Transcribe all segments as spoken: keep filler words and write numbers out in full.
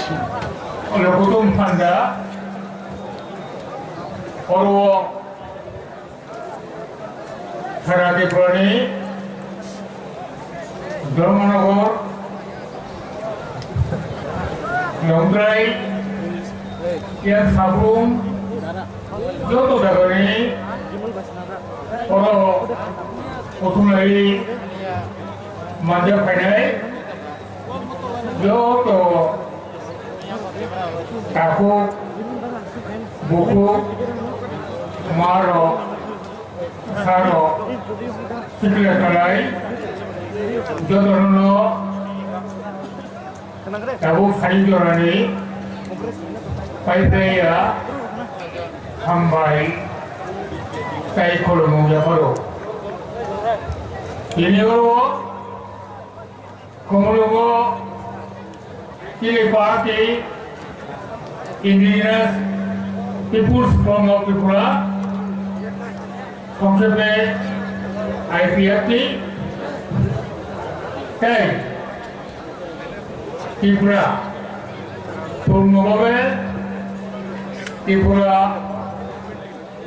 Olo kutung panda, oro Sara Tripurani Dharmanagar, Longtrai, Yang Sabung, joto jagani oro kutung lai manjak phainai. Joto takhuk, bukhuk, marok, sarok, sikla salai, jotono tabuk sai jorani paiphaiya hambai tai khulumung yapharo. Tini oro Khumulwngo chini party Indigenous People's Front of Tripura, songsepe I P F T, tei Tripura, Purnobabe Tripura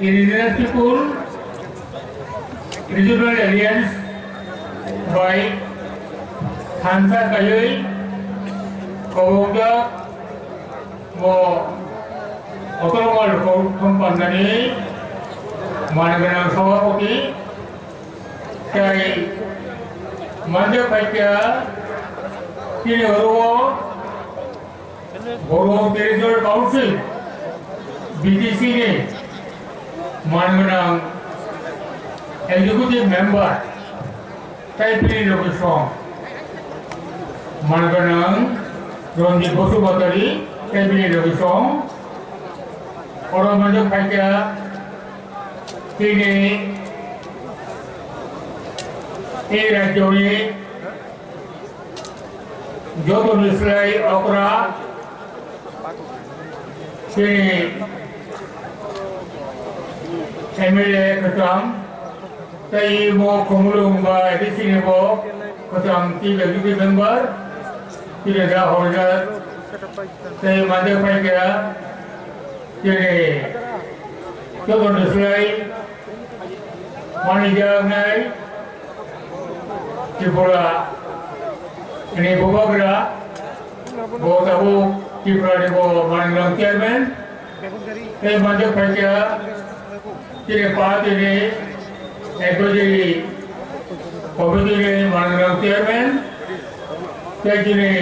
Indigenous People Regional Alliance bai thansa kaiwi kobokjak bo Autonomous Council Thumpanani manganang sabhapati tei manjak phaikha tini oro Boro Territorial Council, B T C ni manganang Executive Member, tei bini logisong manganang Ranjit Basumatary, tei bini logisong oro manjak phaikha tini e rajyoni Joto ni slai okra chini M L A kwcham tei bo Khumulwng ba A D C ni bo kwcham tei executive member tini da horjak tei mande phaikha tini joto ni slai manijaknai Tripura ni bubagra, bo tabuk Tripura ni bo manwirok chairman, tei manjak phaikha chini party ni advisory committee ni manwirok chairman, tei chini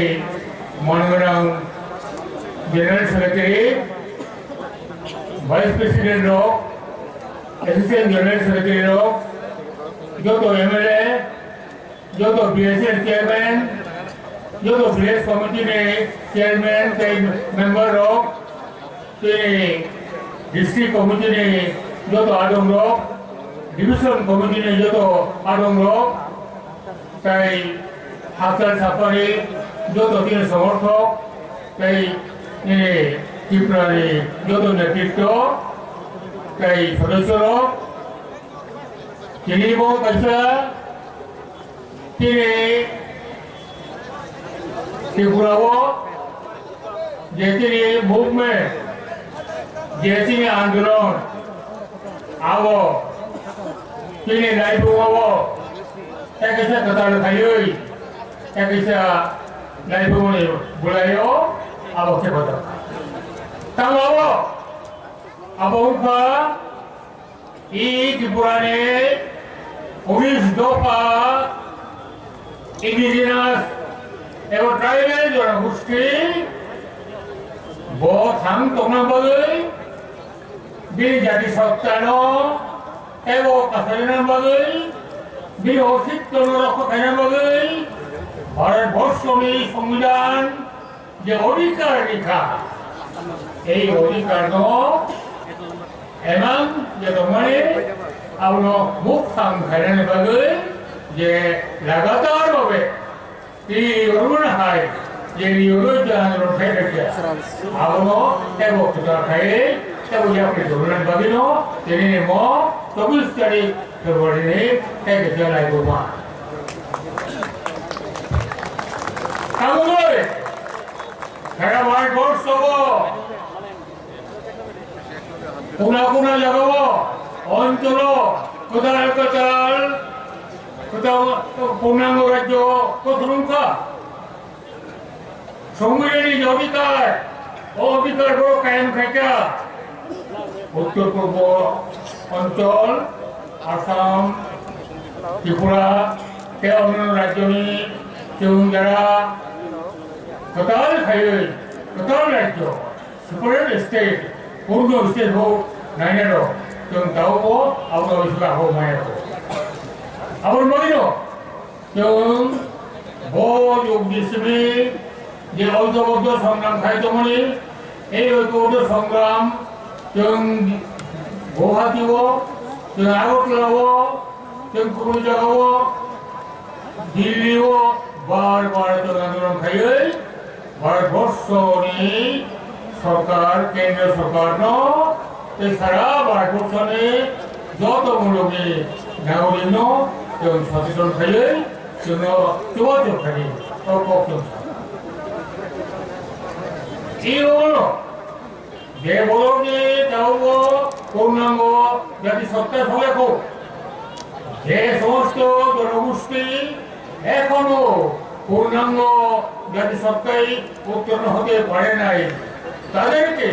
manwirok general secretary, vice president rok, Assistant General Secretary rok, joto M L A, joto B S N chairman, joto village committee ni chairman tei member rok, tei district committee ni joto adong rok, division committee ni joto adong rok, tei Hakchal Sapari joto tini somorthok, tei nini Tripura ni joto netritwo, tei sodosyo rok, tini bo kaisa tini Tripura o je tini movement, je tini andolon, abo tini naiphung o tei kaisa kwtal khaiwi, tei kaisa naiphung ni bwlai o abo khe kotor. Tamo abo, abo wngkha I Tripura ni unis dopha indigenous eba tribal jonogosti bo thang tongna bagwi, bini jati sottano teibo kasarina bagwi, bini osittono rokha khaina bagwi Bharat Borshoni Songbidan je odhikar rikha, ei odhikar no emang je tongmani abono mukthang khainani bagwi je lagatar bhabe tini yoruna hai je yoroi je andolon khai rakya abono tebo kutar khai tebo yapri dorunani bagwi no tini mo chobbish tarik February ni tei kisa lai buma. Tabuk Sara Bharatborsho o kuna kuna jaga o, oncholo kwtal kwtal kwtal purnango rajyo kothorong kha. Songbidanni je odhikar, o odhikar bo kayam khaikha. Uttor Purbo Anchol, Assam, Tripura, tei onno rajyoni chwng jara kwtal khaiwi, kwtal rajyo, separate state, purno state hok naina rok, chwng tabukbo abono bising abo maya rok. Aboni bagwino chwng bo yugni simi je oikoboddo songram khai tongmani, ei oikoboddo songram chwng Guwahati o, chwng Agartala o, chwng kubun jaga o, Delhi o bar bar chwng andolon khaiwi Bharatborsho ni sorkar, kendriyo sorkar no tei sara Bharatborsho ni joto muluk ni nagorik no chwng socheton khaiwi chwng no chubachu khaidi o kok chwng sa. Tei o no je borok ni tabukbo purnango jati sotta sole kho. যে সমস্ত জনগোষ্ঠী এখনো পূর্ণাঙ্গ জাতিসত্তায় উত্তীর্ণ হতে পারে নাই, তাদেরকে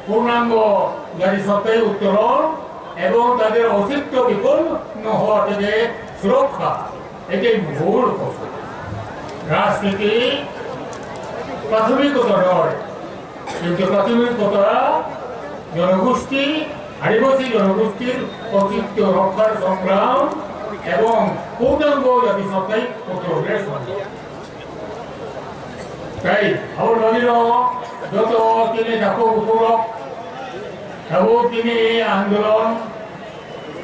পূর্ণাঙ্গ জাতিসত্তায় উত্তরণ এবং তাদের অস্তিত্ব বিপন্ন হওয়া থেকে সুরক্ষা, এটাই মূল কথা। রাজনীতি প্রাথমিকতা নয়, কিন্তু প্রাথমিকতা জনগোষ্ঠী, আদিবাসী জনগোষ্ঠীর অস্তিত্ব রক্ষার সংগ্রাম এবং পূর্ণাঙ্গ জাতিসত্তায় উত্তরণের সংগ্রাম। তাই আমার বাড়ির যত তিনি ঠাকুর উপরক এবং তিনি আন্দোলন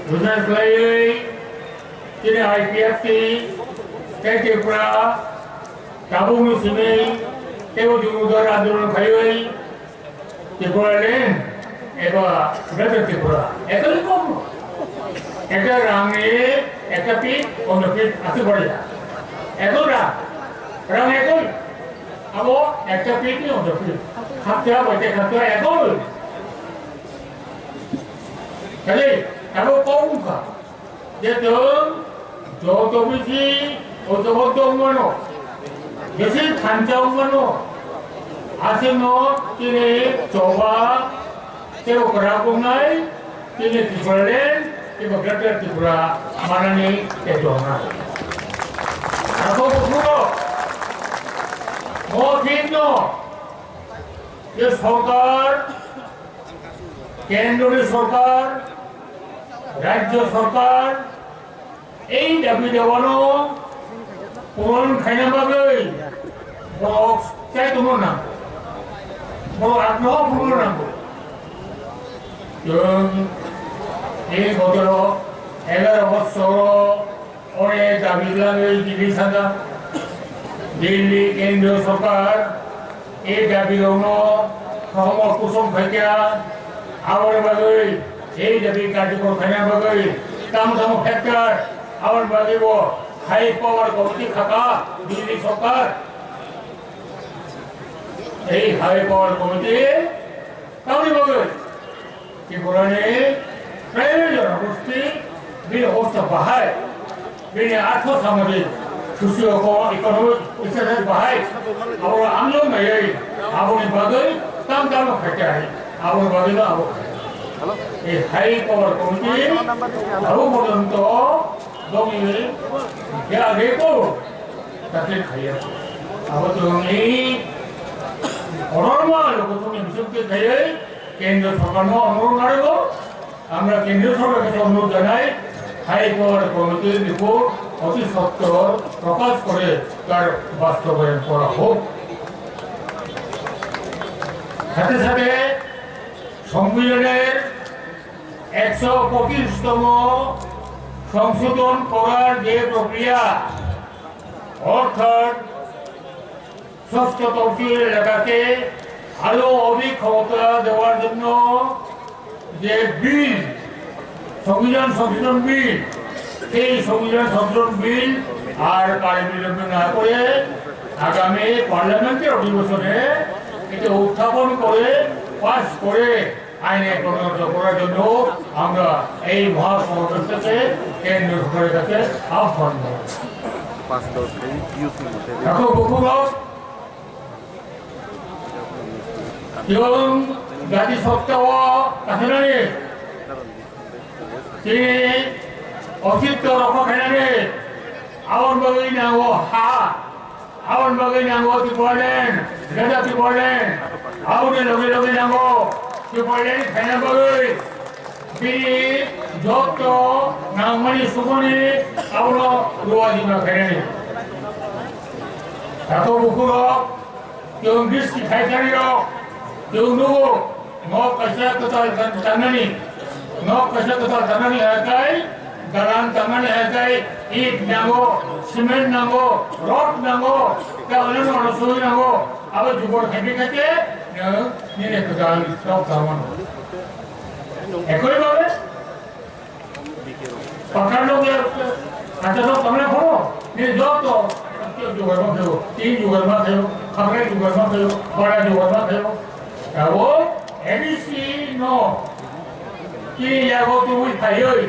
বুঝার ফ্লাই তিনি আইপিএফটি Tripura Tabukni simi teibo jumudar andolon khaiwi Tipraland eba Greater Tripura ekoi kom. Ekta rangni ekta pit, ondo pit aswk baria. Ekoi rang, rang ekoi. Abo ekta pitni ondo pit. Khakcha bai tei khakcha ekoi. Kali, abo kok wngkha. Je chwng joto bisi ojoboddo wngmano, bisi thansa wngmano, aswkno chini choba tei okra wngnai, chini Tipraland tei bo Greater Tripura manani tei tongnai. Abo buphuru mo thikno je sorkar, kendroni sorkar, rajyo sorkar, ei dabi dawano puron khaina bagwi borok chai tongno nango, borok agnoho phunukno nango. Chwng ei botoro egaro bosoro Ore dabi lagwi tini sana Delhi kendriyo sorkar e dabi rokno kaham kusum khaikha, aboni bagwi e dabi karjokrom khaina bagwi tamo tamo factor, aboni bagwi bo high power committee khaka Delhi sorkar. Ei high power committee tamni bagwi Tripurani tribal janagosti bini obostha bahai, bini artho samajik, socio economic status bahai, abo amjok naiwi aboni bagwi tam tam khaikha, aboni bagwi no abo khaikha. Ei high power committee abo porjonto bongni ya reko তাতে খাইয়া। আবার তো এই অনর্মা লোক তুমি হিসেব করে খাইয়ে কেন্দ্র সরকার অনুরোধ নারীব। আমরা কেন্দ্রীয় সরকারের কাছে অনুরোধ জানাই, হাই পাওয়ার কমিটির রিপোর্ট অতি সত্বর প্রকাশ করে তার বাস্তবায়ন করা হোক। সাথে সাথে সংবিধানের একশো পঁচিশতম সংশোধন করার যে প্রক্রিয়া, অর্থাৎ ষষ্ঠ তফসিল এলাকাকে আরো অধিক ক্ষমতা দেওয়ার জন্য যে বিল, সংবিধান সংশোধন বিল, সেই সংবিধান সংশোধন বিল আর কাল বিলম্ব না করে আগামী পার্লামেন্টের অধিবেশনে করে আইন প্রণয়ন করার জন্য আমরা এই মহাসমাবেশ থেকে কেন্দ্র সরকারের কাছে আহ্বান জানাই। পাঁচ দশ মিনিট ইউজ করতে এখন বকুলক এবং জাতিসত্তাও কাছে Chini ositto rokha khainani, aboni bagwi nango ha, aboni bagwi nango Tipraland, Greater Tipraland, aboni loge loge nango Tipraland khaina bagwi bini jotto nangmani suguni abono ruwa jibra khainani. Tato bukurok, chwng bisti khaikharirok, chwng nugo, Nok kaisa kwtal tan-, tanani. Nok kaisa kwtal tanani haikai, dalan tanani haikai, it nango, cement nango, rod nango, ta ono ono soi nango. Abo jubor khabi kate, nini kwtal nok tango. Ekoi babe, Pakar nok ya, kacha nok tangna khono, ni joto, jugar ma khayo, tin jugar ma khayo, khakrai jugar ma khayo, bada jugar ma khayo. Abo A D C no, kini yago tubui phaioi,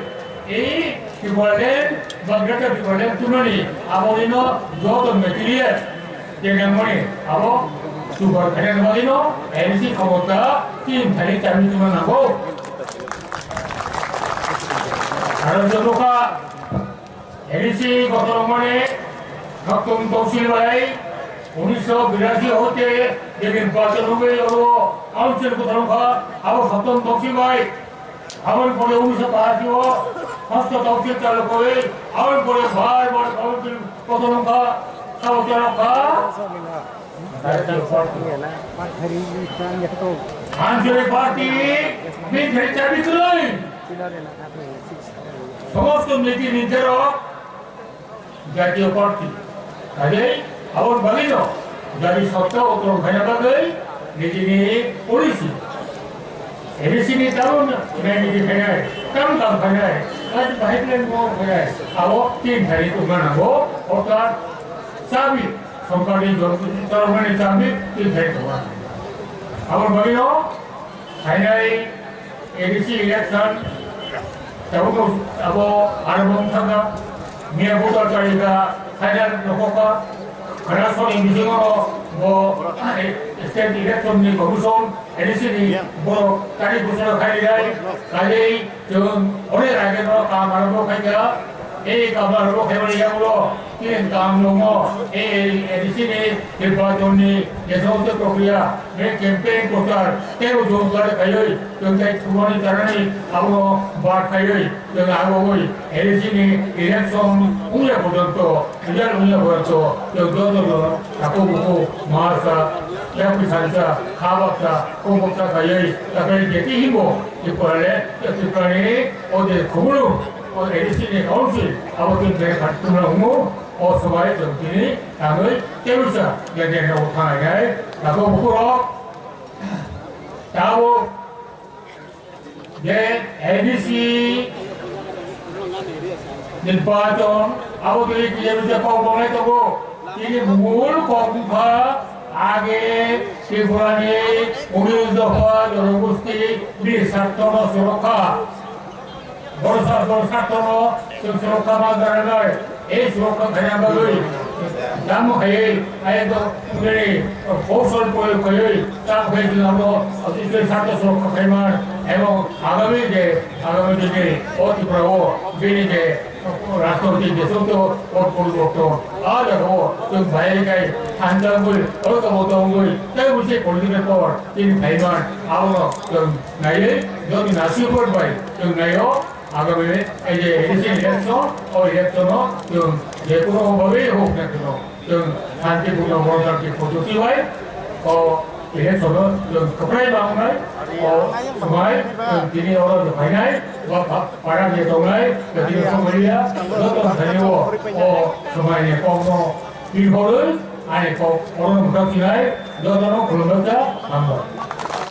ei Tipraland, ba Greater Tipraland tunani, abo ino joto material, Kenangmani abo super khaina bagwino A D C khomota tin thani chami tuma nango. Aro jotoka A D C gotormani haktung tongsil bai unisho birasi hote je nirbachon hogei oro council gotormkha abo haktung tongsil bai. Aboni pore unisho bahasi o hosto tongsil chalu kori, aboni pore bar bar council kotormkha, sabo chalu kha. Anjali party, min thari chabi tuloi. Somosto niti nijero Jatiyo party. Kaje aboni bagwino jati sotta utron khaina bagwi nijini policy. A D C ni tabuk nai niji khainai, kam kam khainai, kaje bahai plan mo khainai. Abo tin thani tongna nango, orthat chabi, sorkarni jor-, jormani chabi tin thani tongna. Aboni bagwino khainai A D C election, tabuk abo arbo wngkha, miya voter tarikha, final rokokha, khana soni bisingo bo state election ni commission, A D C ni borok tarik bosoro khainai, khainai chwng onek age no kam arbo khaikha, ei kam arbo khaimani yagulo, Tini tang nungo, A D C ni nirbachon ni je somosto prokriya, be campaign prochar, tebo jom kare khaioi, tong tai thumani charani, abono bar khaioi, tong agogoi, A D C ni election ungya porjonto, result ungya porjonto, tong joto jono, taku buku, marsa, yakpi sansa, khabaksa, kobaksa khaioi, takai jeti himbo, Tripura le, Tripura ni, ode khumulu, o A D C ni council, abo tini bai khat tumla hungo, O swbai chwng tini tangwi telusa ya den rok thangnai nai. Takhuk bukhuk rok tabuk je A D C nirbachon abo tini T M C kok bonai tongo. Tini mungul kok wngkha age Tripura ni unis dopha jonogosti ni sartho no sorokha. Borok sa-, borok saktorno chwng surokkha ma jaranai, ei surokkha khaina bagwi, dam khaiwi, ayang do pungni, kosol proyog khaiwi, ta khai chwng abo, Iswar sakto surokkha khaiman, ebong agami je, agami dini, o Tripura o, bini je, rajnoitik je, sotto, o poriborton, a jaga o, chwng bai kai, thanjak bai, o tongwi, tei busi political power, tini khaiman, abono chwng naiwi, jodi nasi vote bai, chwng naio, Agami, ei je A D C election, o election o chwng je kono bhabe hok na keno, chwng shanti purno, gonotantrik poddoti bai o election o chwng kwplai bangnai, o swmai chwng tini oro je phainai, ba pa-, para je tongnai, je tini somaiya, joto thani o, o swmai ni kokno twiphorwi, ani kok oro no mwthang sinai, joto no khulumjak, hambai.